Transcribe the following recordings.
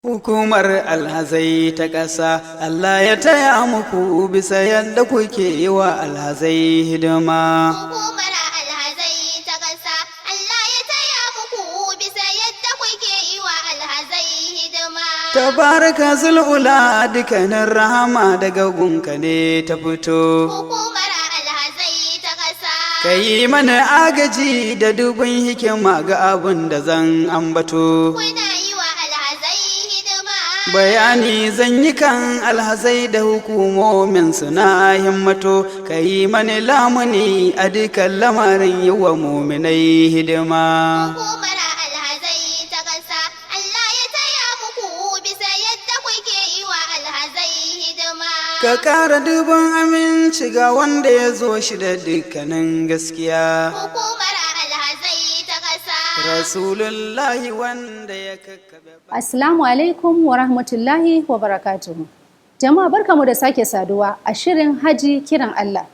Hukumar alhazai ta ƙasa, Allah ya taya muku bisa yadda kuke yi wa alhazai hidima. Hukumar alhazai ta ƙasa, Allah ya taya muku bisa yadda kuke yi wa alhazai hidima. Tabaraka zul'ula, dukkanin rahama daga gunka ne ta fito. Hukumar alhazai ta ƙasa. Ka yi mana agaji da dubin hikima ga abin da zan ambato. Kuna yi wa alhazai hidima. Bayani zan yi kan alhazai da hukumomin suna himmato, ka yi mani lamuni a dukkan lamarin yi wa muminai hidima. Hukumar alhazai ta ƙasa, Allah ya taya muku bisa yadda kuke yi wa alhazai hidima. Ka ƙara dubin aminci ga wanda ya zo shi da dukkanin gaskiya. Hukumar alhazai ta ƙasa. Rasulullahi wanda ya kakkaɓe. Assalamu alaikum wa rahmatullahi wa barakatuhu. Jama'a, barkamu da sake saduwa a shirin Haji Kiran Allah,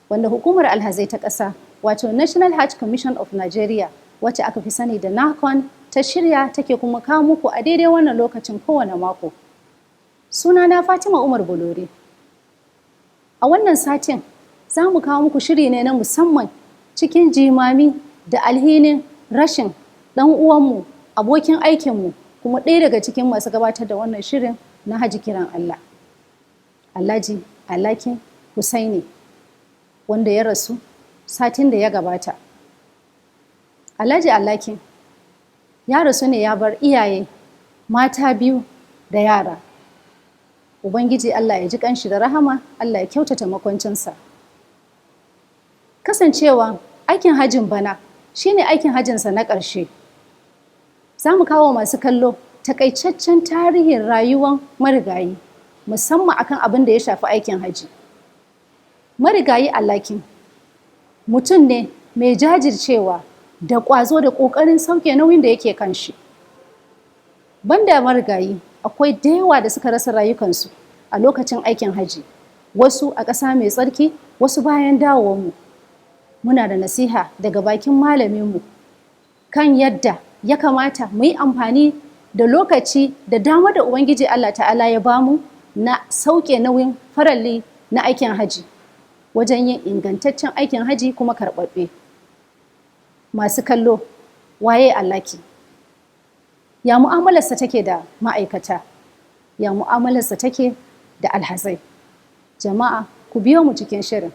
wanda hukumar alhazai ta ƙasa, wato National Hajj Commission of Nigeria, wacce aka fi sani da NAHCON, ta shirya take kuma kawo muku a daidai wannan lokacin kowane mako. Sunana Fatima Umar Bolori. A wannan satin za mu kawo muku shiri ne na musamman cikin jimami da alhinin rashin ɗan uwanmu, abokin aikinmu, kuma ɗaya daga cikin masu gabatar da wannan shirin na Haji Kiran Allah. Alhaji Alaki Husaini, wanda ya rasu satin da ya gabata. Alhaji Alaki ya rasu ne ya bar iyaye mata biyu da yara. Ubangiji Allah ya ji kanshi da rahama, Allah ya kyautata makwancinsa. Kasancewa aikin hajin bana shine aikin hajinsa na ƙarshe. Za mu kawo masu kallo takaitaccen tarihin rayuwar marigayi, musamman akan abin da ya shafi aikin haji. Marigayi Alaki mutum ne mai jajircewa da ƙwazo da ƙoƙarin sauke nauyin da yake kan shi. Banda marigayi, akwai da yawa da suka rasa rayukansu a lokacin aikin haji, wasu a ƙasa mai tsarki, wasu bayan dawowarmu. Muna da nasiha daga bakin malaminmu kan yadda ya kamata mu yi amfani da lokaci da dama da Ubangiji Allah Ta'ala ya bamu na sauke nauyin faralli na aikin haji wajen yin ingantaccen aikin haji kuma karɓaɓɓe. Masu kallo, waye Alaki? Ya mu'amalarsa take da ma'aikata? Ya mu'amalarsa take da alhazai? Jama'a, ku biyo mu cikin shirin.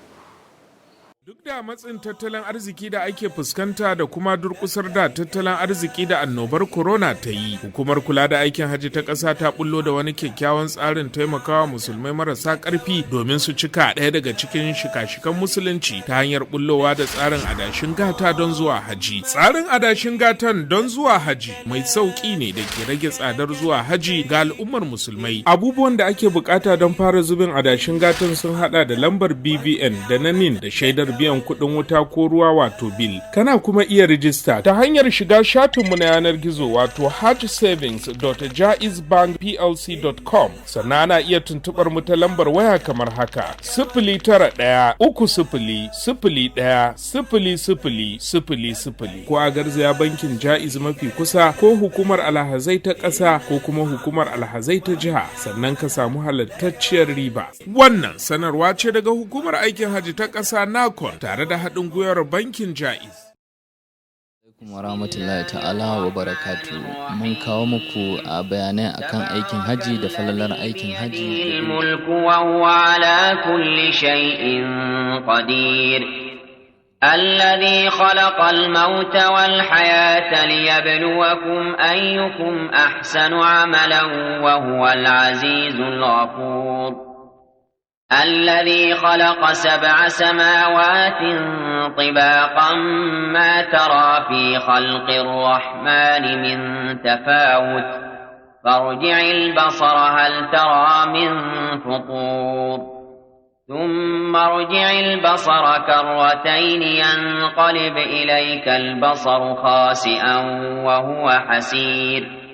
Duk da matsin tattalin arziki da ake fuskanta da kuma durkusar da tattalin arziki da annobar corona ta yi, hukumar kula da aikin hajji ta ƙasa ta bullo da wani kyakkyawan tsarin taimakawa musulmai marasa ƙarfi domin su cika ɗaya daga cikin shika-shikan musulunci ta hanyar bullowa da tsarin adashin gata don zuwa haji. Tsarin adashin gatan don zuwa haji mai sauƙi ne da ke rage tsadar zuwa haji ga al'ummar musulmai. Abubuwan da ake bukata don fara zubin adashin gatan sun hada da lambar BVN da na NIN da shaidar biyan kuɗin wuta ko ruwa, wato bill. Kana kuma iya rijista ta hanyar shiga shatinmu na yanar gizo, wato hajjsavings.jaizbankplc.com. Sannan ana iya tuntuɓar mu ta lambar waya kamar haka: 09130010000 ko a garzaya bankin Jaiz mafi kusa, ko hukumar alhazai ta ƙasa, ko kuma hukumar alhazai ta jiha, sannan ka samu halattacciyar riba. Wannan sanarwa ce daga hukumar aikin hajji ta ƙasa NAHCON tare da haɗin gwiwar bankin Jaiz. Alaikum wa rahmatullahi ta'ala wa barakatu. Mun kawo muku a bayanai akan aikin haji da falalar aikin haji. الملك وهو على كل شيء قدير، الذي خلق الموت والحياة ليبلوكم أيكم أحسن عملا وهو العزيز الغفور، الذي خلق سبع سماوات طباقا ما ترى في خلق الرحمن من تفاوت، فارجع البصر هل ترى من فطور، ثم ارجع البصر كرتين ينقلب إليك البصر خاسئا وهو حسير،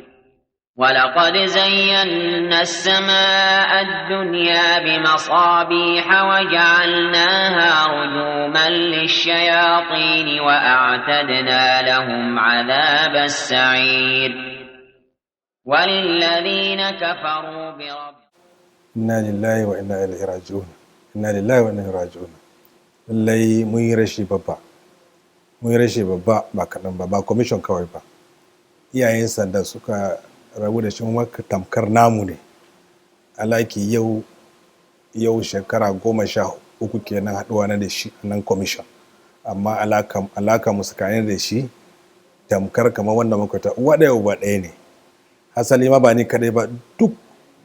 ولقد زينا السماء الدنيا بمصابيح وجعلناها رجوما للشياطين وأعتدنا لهم عذاب السعير. وللذين كفروا برب Inna lillahi wa inna ilaihi raji'un. Inna lillahi wa inna ilaihi raji'un. Lallai mun yi rashi babba, mun yi rashi babba, ba kaɗan ba, ba commission kawai ba. Iyayen sanda suka rabu da shi maka tamkar namu ne. Alaki yau shekara 13 kenan haɗuwa na da shi a nan commission, amma alaka mu tsakanin da shi tamkar kamar wanda muka ta uwa ɗaya uba ɗaya ne. Hasali ma ba ni kaɗai ba, duk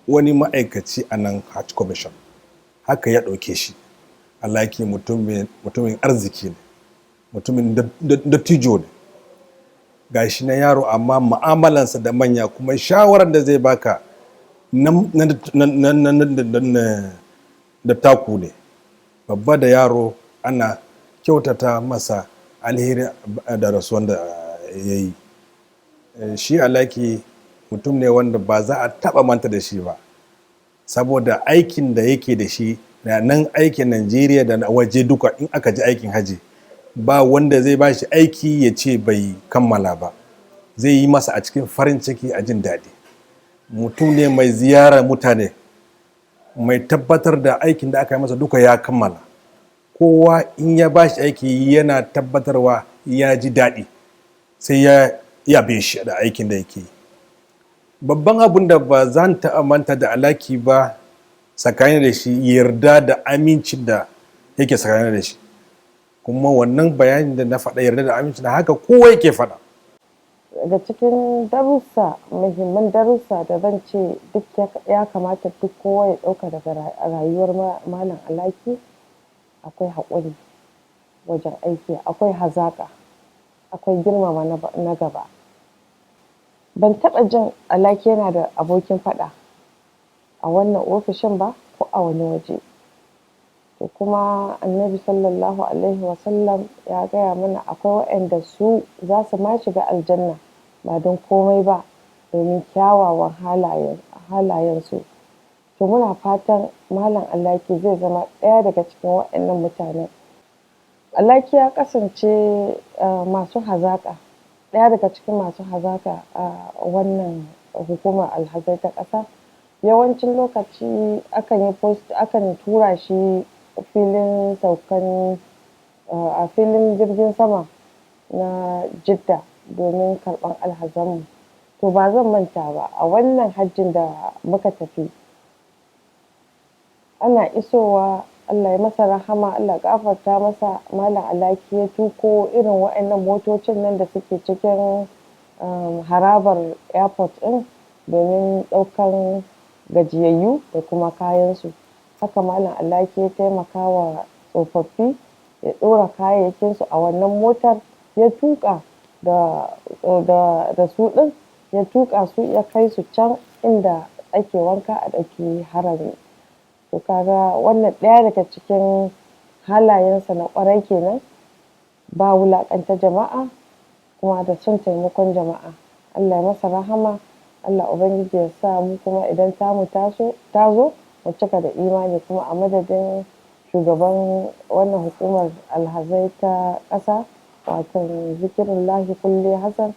wani ma'aikaci a nan Hajj Commission haka ya ɗauke shi. Alaki mutumin arziki ne, mutumin dattijo ne, gashi na yaro, amma mu'amalansa da manya kuma shawarar da zai baka na da taku ne. Babba da yaro ana kyautata masa alheri da rasuwan da ya yi shi. Alaki mutum ne wanda ba za a taba manta da shi ba, saboda aikin da yake da shi na nan, aikin Najeriya da na waje duka. In aka ji aikin haji, ba wanda zai ba shi aiki ya ce bai kammala ba. Zai yi masa a cikin farin ciki, a jin daɗi. Mutum ne mai ziyara mutane, mai tabbatar da aikin da aka yi masa duka ya kammala. Kowa in ya ba shi aiki yana tabbatarwa ya ji daɗi, sai ya yabe shi da aikin da yake yi. Babban abin da ba zan taɓa manta da Alaki ba tsakanin da shi, yarda da amincin da yake tsakanin da shi. Kuma wannan bayanin da na faɗa, yarda da amincin da, haka kowa yake faɗa. Daga cikin darussa, muhimman darussa da zan ce duk ya kamata duk kowa ya ɗauka daga rayuwar Malam Alaki, akwai haƙuri wajen aiki, akwai hazaƙa, akwai girmama na gaba. Ban taɓa jin Alaki yana da abokin faɗa a wannan ofishin ba ko a wani waje. To kuma Annabi sallallahu alaihi wasallam ya gaya mana akwai waɗanda su za su ma shiga Aljanna ba don komai ba, domin kyawawan halayensu. To muna fatan Malam Alaki zai zama ɗaya daga cikin waɗannan mutanen. Alaki ya kasance masu hazaƙa, ɗaya daga cikin masu hazaƙa a wannan hukumar alhazai ta ƙasa. Yawancin lokaci akan yi post, akan tura shi filin saukan, a filin jirgin sama na Jidda domin karɓan alhazanmu. To ba zan manta ba, a wannan hajjin da muka tafi, ana isowa, Allah ya masa rahama, Allah gafarta masa, Malam Alaki ya tuko irin waɗannan motocin nan da suke cikin harabar airport ɗin domin ɗaukan gajiyayyu da kuma kayansu. Haka Malam Alaki ya taimaka wa tsofaffi ya ɗora kayayyakinsu a wannan motar, ya tuƙa da su ɗin, ya tuƙa su, ya kai su can inda ake wanka a ɗauki harami. To kaga wannan ɗaya daga cikin halayensa na ƙwarai kenan: ba wulaƙanta jama'a, kuma da son taimakon jama'a. Allah ya masa rahama, Allah Ubangiji ya sa mu kuma idan tamu ta zo mu cika da imani. Kuma a madadin shugaban wannan hukumar alhazai ta ƙasa, wato Zikirullahi Kulle Hassan,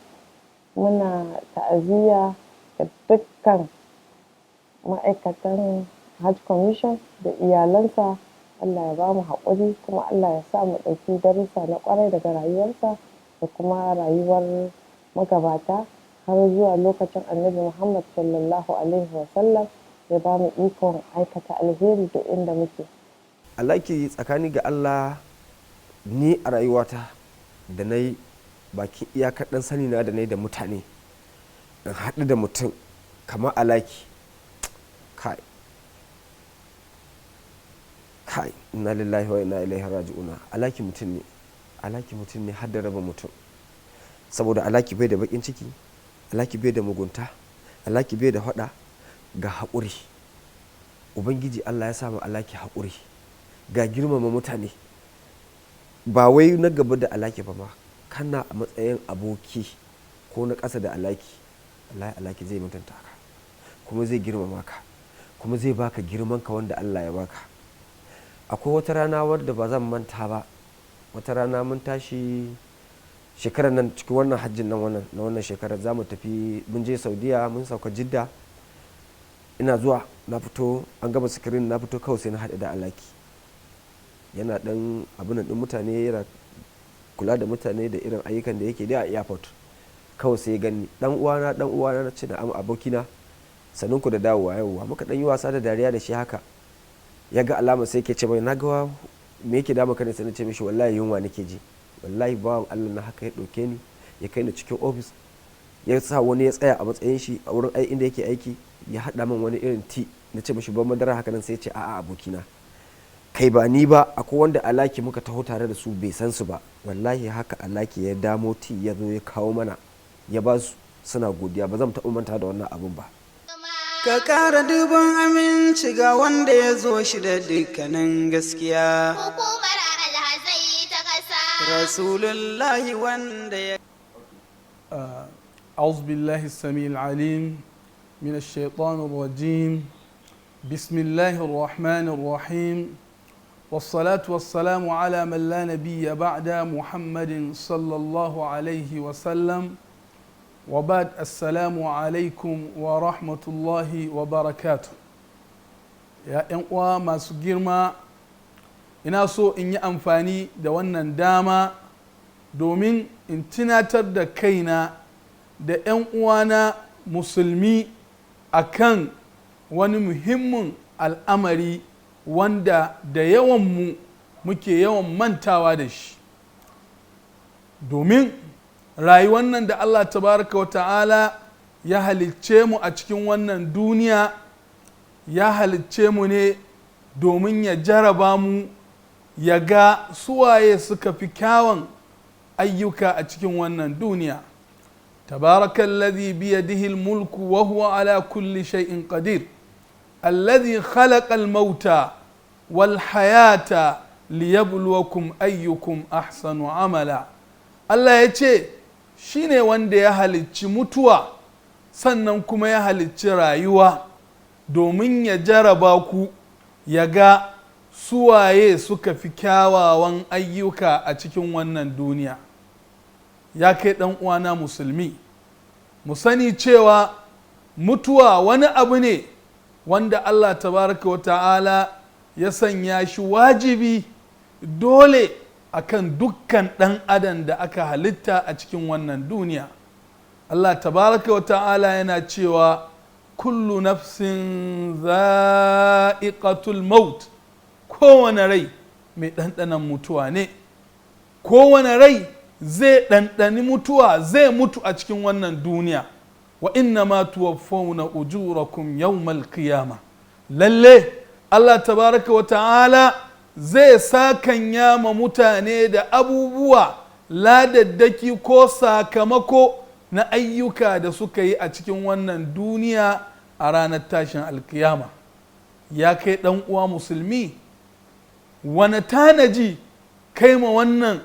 muna ta'aziyya ga dukkan ma'aikatan Hajj Commission da iyalansa. Allah ya bamu haƙuri, kuma Allah ya sa mu ɗauki darussa na ƙwarai daga rayuwarsa da kuma rayuwar magabata har zuwa lokacin Annabi Muhammad sallallahu alaihi wasallam, ya ba mu ikon aikata alheri da inda muke. Alaki, tsakani ga Allah, ni a rayuwata da na yi bakin iyakar ɗan sani na da na yi da mutane, in haɗu da mutum kamar Alaki, kai kai, inna lillahi wa inna ilaihi raji'una. Alaki mutum ne, Alaki mutum ne har da raba mutum, saboda Alaki bai da bakin ciki, Alaki bai da mugunta, Alaki bai da hada, ga haƙuri. Ubangiji Allah ya samu Alaki haƙuri, ga girmama mutane. Ba wai na gaba da Alaki ba ma, kana a matsayin aboki ko na ƙasa da Alaki, wallahi Alaki zai mutunta ka, kuma zai girmama ka, kuma zai baka girman ka wanda Allah ya baka. Akwai wata rana wadda ba zan manta ba. Wata rana mun tashi Shekarar nan, cikin wannan hajjin nan, wannan na wannan shekarar, za mu tafi, mun je Saudiya, mun sauka Jidda. Ina zuwa, na fito, an gama screening, na fito, kawai sai na haɗu da Alaki, yana ɗan abin ɗin mutane, yana kula da mutane da irin ayyukan da yake da a airport. Kawai sai ya gani, "Dan uwana, dan uwana." Na ce, "Na'am, abokina, sanin ku da dawowa." Yawwa, muka dan yi wasa da dariya da shi haka. Ya ga alama, sai ke ce mai, "Na ga me yake damu ka ne?" Sai na ce mishi, "Wallahi yunwa nake ji." Wallahi bawan Allah na haka ya ɗauke ni, ya kai ni cikin ofis, ya sa wani ya tsaya a matsayin shi a wurin inda yake aiki, ya haɗa min wani irin tea. Na ce mishi, "Ban madara haka nan." Sai ya ce, "A'a, abokina, kai ba ni ba, akwai wanda Alaki muka taho tare da su, bai san su ba." Wallahi haka Alaki ya damo tea, ya zo ya kawo mana, ya ba su, suna godiya. Ba zan taɓa manta da wannan abun ba. Ka ƙara dubin aminci ga wanda ya zo shi da dukkanin gaskiya. Hukumar Alhazai ta ƙasa. Rasulullahi wanda ya أعوذ بالله السميع العليم من الشيطان الرجيم. بسم الله الرحمن الرحيم، والصلاة والسلام على من لا نبي بعد محمد صلى الله عليه وسلم، وبعد، السلام عليكم ورحمة الله وبركاته. يا uwa masu girma, ina so in yi amfani da wannan dama domin in tunatar da kaina da 'yan uwana musulmi akan wani muhimmin al'amari wanda da yawanmu muke yawan mantawa da shi, domin rayuwar nan da Allah tabaraka wa ta'ala ya halicce mu a cikin wannan duniya, ya halicce mu ne domin ya jaraba mu, ya ga suwaye suka fi kyawun ayyuka a cikin wannan duniya. تبارك الذي بيده الملك وهو على كل شيء قدير، الذي خلق الموت والحياة ليبلوكم أيكم أحسن عملا. Allah ya ce shi ne wanda ya halicci mutuwa, sannan kuma ya halicci rayuwa, domin ya jaraba ku, ya ga suwaye suka fi kyawawan ayyuka a cikin wannan duniya. Ya kai ɗan uwana musulmi, mu sani cewa mutuwa wani abu ne wanda Allah tabaraka wa ta'ala ya sanya shi wajibi, dole akan dukkan ɗan adam da aka halitta a cikin wannan duniya. Allah tabaraka wa ta'ala yana cewa, كل نفس ذائقة الموت. Kowane rai mai ɗanɗanon mutuwa ne. Kowane rai zai ɗanɗani mutuwa, zai mutu a cikin wannan duniya. وإنما توفون أجوركم يوم القيامة. Lalle Allah tabaraka wa ta'ala zai sakanya ma mutane da abubuwa, ladaddaki ko sakamako na ayyuka da suka yi a cikin wannan duniya a ranar tashin alkiyama. Ya kai ɗan uwa musulmi, wane tanaji kai ma wannan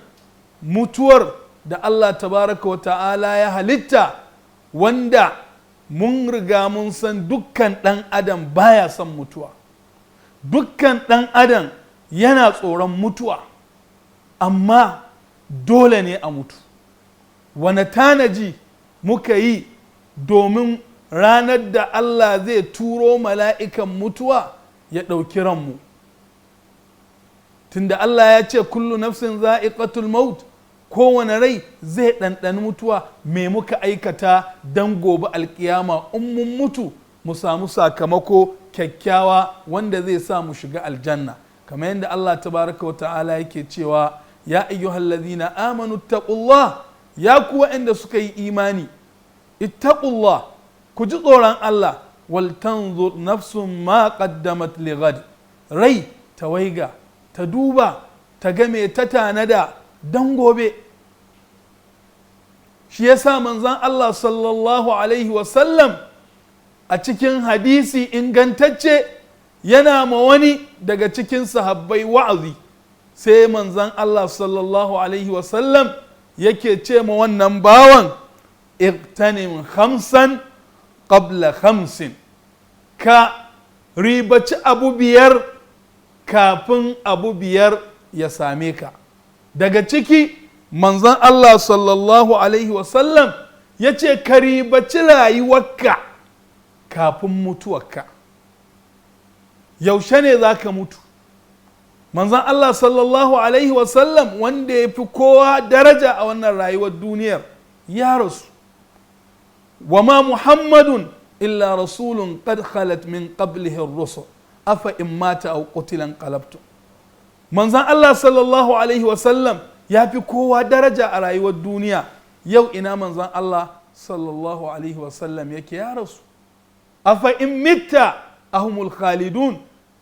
mutuwar da Allah tabaraka wa ta'ala ya halitta, wanda mun riga mun san dukkan ɗan adam baya son mutuwa, dukkan ɗan adam yana tsoron mutuwa, amma dole ne a mutu? Wane tanaji muka yi domin ranar da Allah zai turo mala'ikan mutuwa ya ɗauki ranmu? Tunda Allah ya ce كل نفس ذائقة الموت, kowane rai zai ɗanɗani mutuwa, me muka aikata don gobe alkiyama in mun mutu mu samu sakamako kyakkyawa wanda zai sa mu shiga aljanna? Kamar yadda Allah tabaraka wa ta'ala yake cewa, يا أيها الذين آمنوا اتقوا الله, ya ku waɗanda suka yi imani, اتقوا الله, ku ji tsoron Allah, ولتنظر نفس ما قدمت لغد. Rai ta waiga, ta duba, ta ga me ta tanada don gobe. Shi yasa manzon Allah sallallahu alaihi wasallam a cikin hadisi ingantacce yana ma wani daga cikin sahabbai wa'azi, sai manzon Allah sallallahu alaihi wasallam yake ce ma wannan bawan, اغتنم خمسا قبل خمس, ka ribaci abu biyar kafin abu biyar ya same ka. Daga ciki manzon Allah sallallahu alaihi wasallam ya ce Manzon Allah sallallahu alaihi wasallam ya ce ka ribaci rayuwarka kafin mutuwarka. Yaushe ne za ka mutu? Manzon Allah sallallahu alaihi wasallam, wanda ya fi kowa daraja a wannan rayuwar duniyar, ya rasu. Wa ma Muhammadun illa rasulun qad khalat min qablihi ar-rusul, afa in mata aw qutila qalabtum. Manzon Allah sallallahu alaihi wasallam ya fi kowa daraja a rayuwar duniya. Yau ina manzon Allah sallallahu alaihi wasallam yake? Ya rasu. Afa in mitta ahumul khalidun.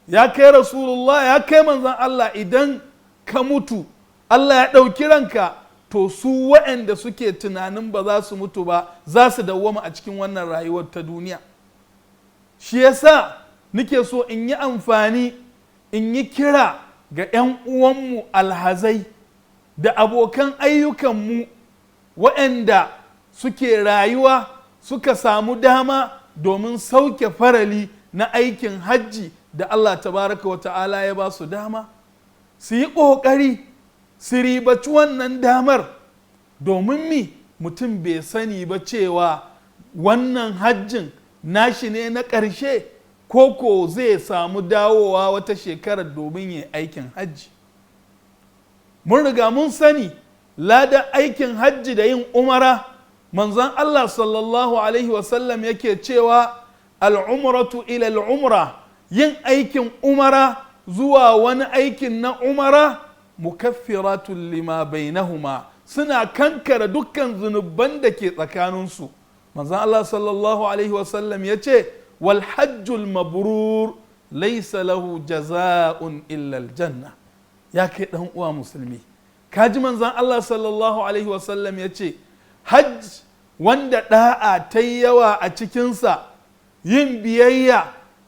Ya kai Rasulullah, ya kai manzon Allah, idan ka mutu Allah ya ɗauki ranka, to su waɗanda suke tunanin ba za su mutu ba za su dawwama a cikin wannan rayuwar ta duniya. Shi yasa nike so in yi amfani in yi kira ga 'yan uwanmu alhazai da abokan ayyukanmu waɗanda suke rayuwa suka samu dama domin sauke farali na aikin hajji da Allah tabaraka wa ta'ala ya ba su dama, su yi ƙoƙari su ribaci wannan damar. Domin mi? Mutum bai sani ba cewa wannan hajjin nashi ne na ƙarshe, ko ko zai samu dawowa wata shekarar domin ya aikin hajji. Mun riga mun sani ladan aikin hajji da yin umara, manzon Allah sallallahu alaihi wasallam yake cewa al'umratu ila al'umra, yin aikin umara zuwa wani aikin na umara, mukaffiratun lima bainahuma, suna kankara dukkan zunuban da ke tsakaninsu. Manzon Allah sallallahu alaihi wasallam ya ce wal hajjul mabrur laysa lahu jaza'un illa aljanna. Ya kai dan uwa musulmi, kaji manzon Allah sallallahu alaihi wasallam ya ce hajj wanda da'a ta yawa a cikinsa, yin biyayya,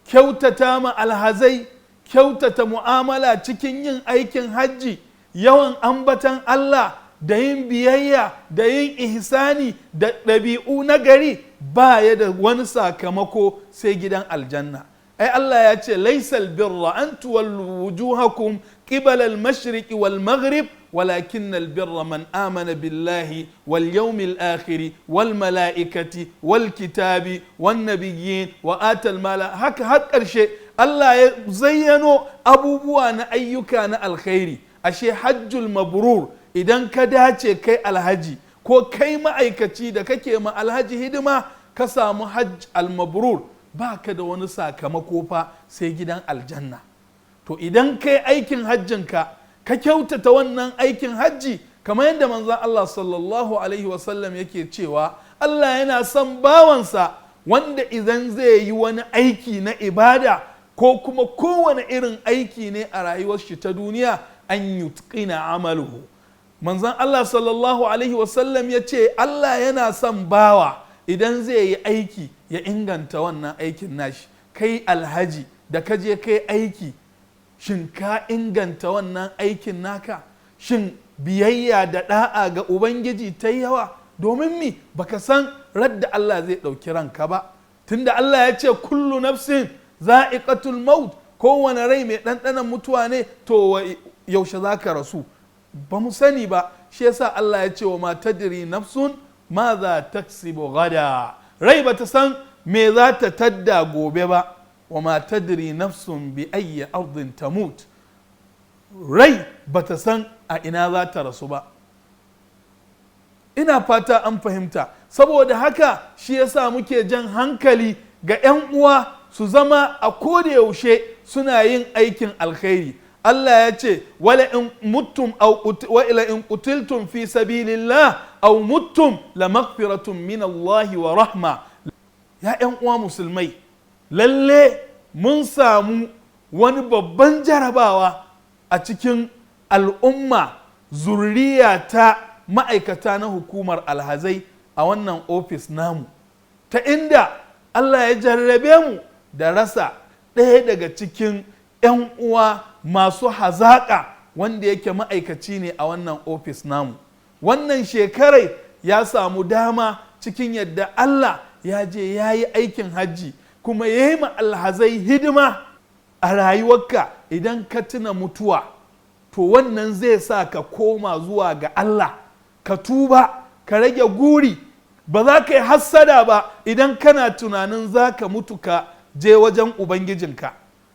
kyautata ma alhazai, kyautata mu'amala cikin yin aikin hajji, yawan ambatan Allah da yin biyayya da yin ihsani da ɗabi'u na gari, ba ya da wani sakamako sai gidan aljanna. Ai Allah ya ce laisal birra an tuwallu wujuhakum qibala al-mashriqi wal maghrib, walakin al-birra man amana billahi wal yawmil akhir wal malaikati wal kitabi wan nabiyyin wa atal mala. Haka har ƙarshe Allah ya zayyano abubuwa na ayyuka na alkhairi. Ashe hajjul mabrur, idan ka dace kai alhaji ko kai ma'aikaci da kake ma alhaji hidima, ka samu hajj al-mabrur, ba ka da wani sakamako fa sai gidan aljanna. To idan kai aikin hajjinka, ka kyautata wannan aikin hajji, kamar yadda manzon Allah sallallahu alaihi wasallam yake cewa Allah yana son bawansa wanda idan zai yi wani aiki na ibada ko kuma kowane irin aiki ne a rayuwar shi ta duniya, an yutqina amaluhu. Manzon Allah sallallahu alaihi wasallam ya ce Allah yana son bawa idan zai yi aiki ya inganta wannan aikin nashi. Kai alhaji da ka je kai aiki, shin ka inganta wannan aikin naka? Shin biyayya da da'a ga Ubangiji ta yawa? Domin mi? Baka san radda Allah zai ɗauki ranka ba, tunda Allah ya ce kullu nafsin za'iqatul maut, kowane rai mai ɗanɗanon mutuwa ne. To yaushe za ka rasu? Ba mu sani ba. Shi yasa Allah ya ce wa ma tadri nafsun ma za taksibu gada, rai ba ta san me za ta tadda gobe ba. Wa ma tadri nafsun bi ayyi ardin tamut, rai ba ta san a ina za ta rasu ba. Ina fata an fahimta. Saboda haka shi yasa muke jan hankali ga 'yan uwa su zama a koda yaushe suna yin aikin alkhairi. Allah ya ce wala in muttum aw wala in qutiltum fi sabilillah aw muttum la maghfiratun min Allah wa rahma. Ya 'yan uwa musulmai, lalle mun samu wani babban jarabawa a cikin al'umma zurriya ta ma'aikata na hukumar alhazai a wannan ofis namu, ta inda Allah ya jarrabe mu da rasa ɗaya daga cikin 'yan uwa masu hazaƙa wanda yake ma'aikaci ne a wannan ofis namu. Wannan shekarai ya samu dama cikin yadda Allah ya je ya yi aikin hajji kuma ya yi alhazai hidima. A rayuwarka idan ka tuna mutuwa, to wannan zai sa ka koma zuwa ga Allah. Ka tuba, ka rage guri. Ba za ka yi hassada ba idan kana tunanin za ka mutu ka je wajen ubangijinka.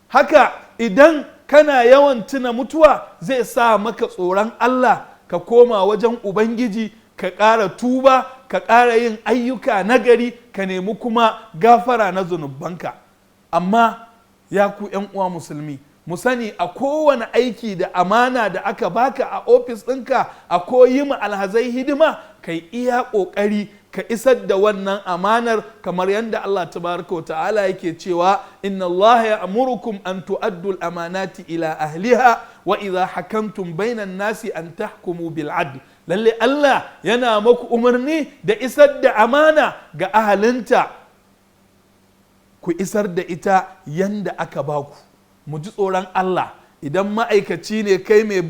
Haka idan kana yawan tuna mutuwa, zai sa maka tsoron Allah, ka koma wajen ubangiji, ka ƙara tuba, ka ƙara yin ayyuka nagari, ka nemi kuma gafara na zunubanka. Amma ya ku 'yan uwa musulmi, mu sani a kowane aiki da amana da aka baka a ofis ɗinka, a koyi ma alhazai hidima, kai iya ƙoƙari ka isar da wannan amanar, kamar yadda Allah tabaraka wa ta'ala yake cewa: "Inna Allah ya amurukum an tu'addu al-amanati ila ahliha wa idha hakamtum bainan nasi an tahkumu bil adl." Lalle Allah yana maku umarni da isar da amana ga ahalinta, ku isar da ita yanda aka baku. Mu ji tsoron Allah. Idan ma'aikaci ne kai mai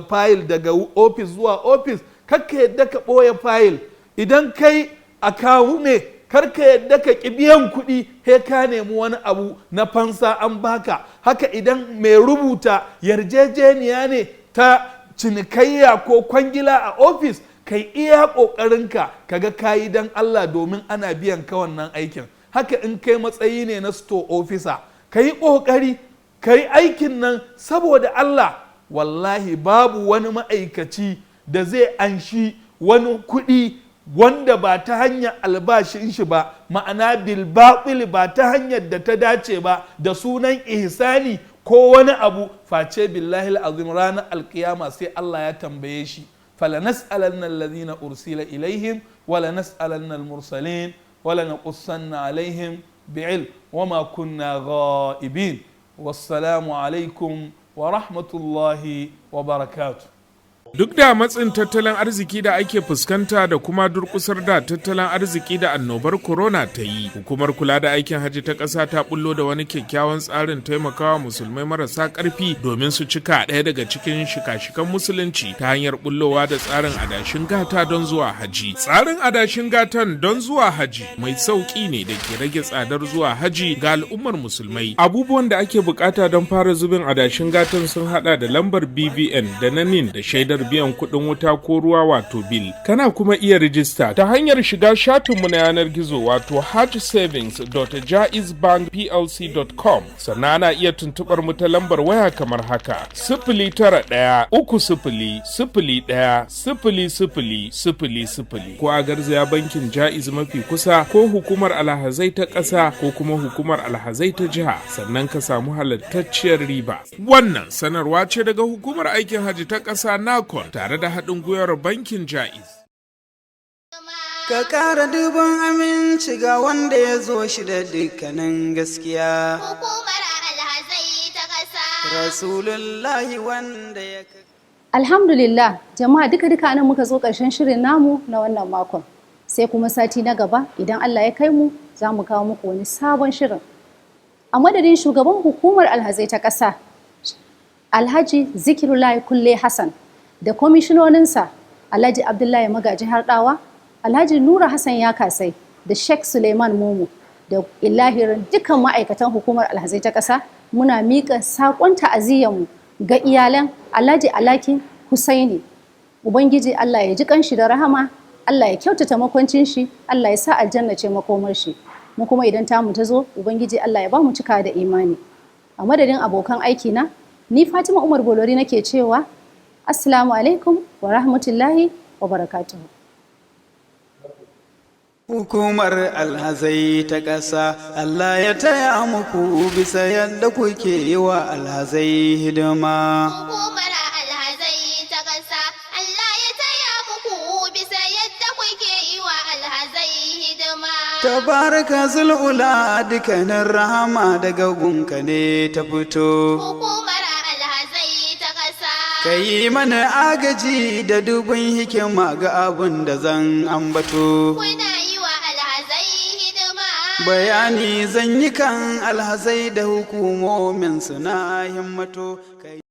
fayil daga ofis zuwa ofis, kakka yadda ka ɓoye fayil. Idan kai akawu ne, karka yadda ka ƙi biyan kuɗi he ka nemi wani abu na fansa an baka. Haka idan mai rubuta yarjejeniya ne ta cinikayya ko kwangila a ofis, kai iya ƙoƙarinka kaga kayi don Allah, domin ana biyan ka wannan aikin. Haka in kai matsayi ne na store officer, ka yi ƙoƙari ka yi aikin nan saboda Allah. Wallahi babu wani ma'aikaci da zai anshi wani kuɗi wanda ba ta hanyar albashin shi ba, ma'ana bilbaɓil, ba ta hanyar da ta dace ba, da sunan ihsani ko wani abu, face billahi azim ranar alkiyama sai Allah ya tambaye shi: "Falanas'alanna alladhina ursila ilaihim wala nas'alanna al-mursalin wala naqussanna alaihim bi'ilm wama kunna ghaibin." Wassalamu alaikum wa rahmatullahi wa barakatuh. Duk da matsin tattalin arziki da ake fuskanta da kuma durkusar da tattalin arziki da annobar corona ta yi, hukumar kula da aikin hajji ta ƙasa ta bullo da wani kyakkyawan tsarin taimakawa musulmai marasa ƙarfi domin su cika ɗaya daga cikin shika-shikan musulunci ta hanyar bullowa da tsarin adashin gata don zuwa haji. Tsarin adashin gatan don zuwa haji mai sauƙi ne da ke rage tsadar zuwa haji ga al'ummar musulmai. Abubuwan da ake bukata don fara zubin adashin gatan sun hada da lambar BVN da na NIN da shaidar biyan kuɗin wuta ko ruwa, wato bill. Kana kuma iya rijista ta hanyar shiga shafinmu na yanar gizo, wato hajjsavings.jaizbankplc.com. Sannan ana iya tuntuɓar mu ta lambar waya kamar haka: 09130010000 ko a garzaya bankin Jaiz mafi kusa, ko hukumar alhazai ta ƙasa, ko kuma hukumar alhazai ta jiha, sannan ka samu halattacciyar riba. Wannan sanarwa ce daga hukumar aikin hajji ta ƙasa NAHCON tare da haɗin gwiwar bankin Jaiz. Ka ƙara dubin aminci ga wanda ya zo shi da dukkanin gaskiya. Hukumar alhazai ta ƙasa. Rasulullahi wanda ya Alhamdulillah, jama'a, duka duka nan muka zo ƙarshen shirin namu na wannan makon. Sai kuma sati na gaba idan Allah ya kai mu, za mu kawo muku wani sabon shirin. A madadin shugaban hukumar alhazai ta ƙasa, Alhaji Zikirullahi Kulle Hassan, da kwamishinoninsa Alhaji Abdullahi Magaji Harɗawa, Alhaji Nura Hassan Yakasai da Sheikh Suleiman Momo da ilahirin dukkan ma'aikatan hukumar alhazai ta ƙasa, muna miƙa saƙon ta'aziyyarmu ga iyalan Alhaji Alaki Husaini. Ubangiji Allah ya ji kanshi da rahama, Allah ya kyautata makwancin shi, Allah ya sa aljanna ce makomar shi. Mu kuma idan tamu ta zo, Ubangiji Allah ya ba mu cika da imani. A madadin abokan aiki na, ni Fatima Umar Bolori nake cewa Assalamu alaikum wa rahmatullahi wa barakatuhu. Hukumar alhazai ta ƙasa, Allah ya taya muku bisa yadda kuke yi wa alhazai hidima. Hukumar alhazai ta ƙasa, Allah ya taya muku bisa yadda kuke yi wa alhazai hidima. Tabaraka zul'ula, dukkanin rahama daga gunka ne ta fito. Hukumar alhazai ta ƙasa. Ka yi mana agaji da dubin hikima ga abun da zan ambato. Kuna yi wa alhazai hidima. Bayani zan yi kan alhazai da hukumomin suna himmato.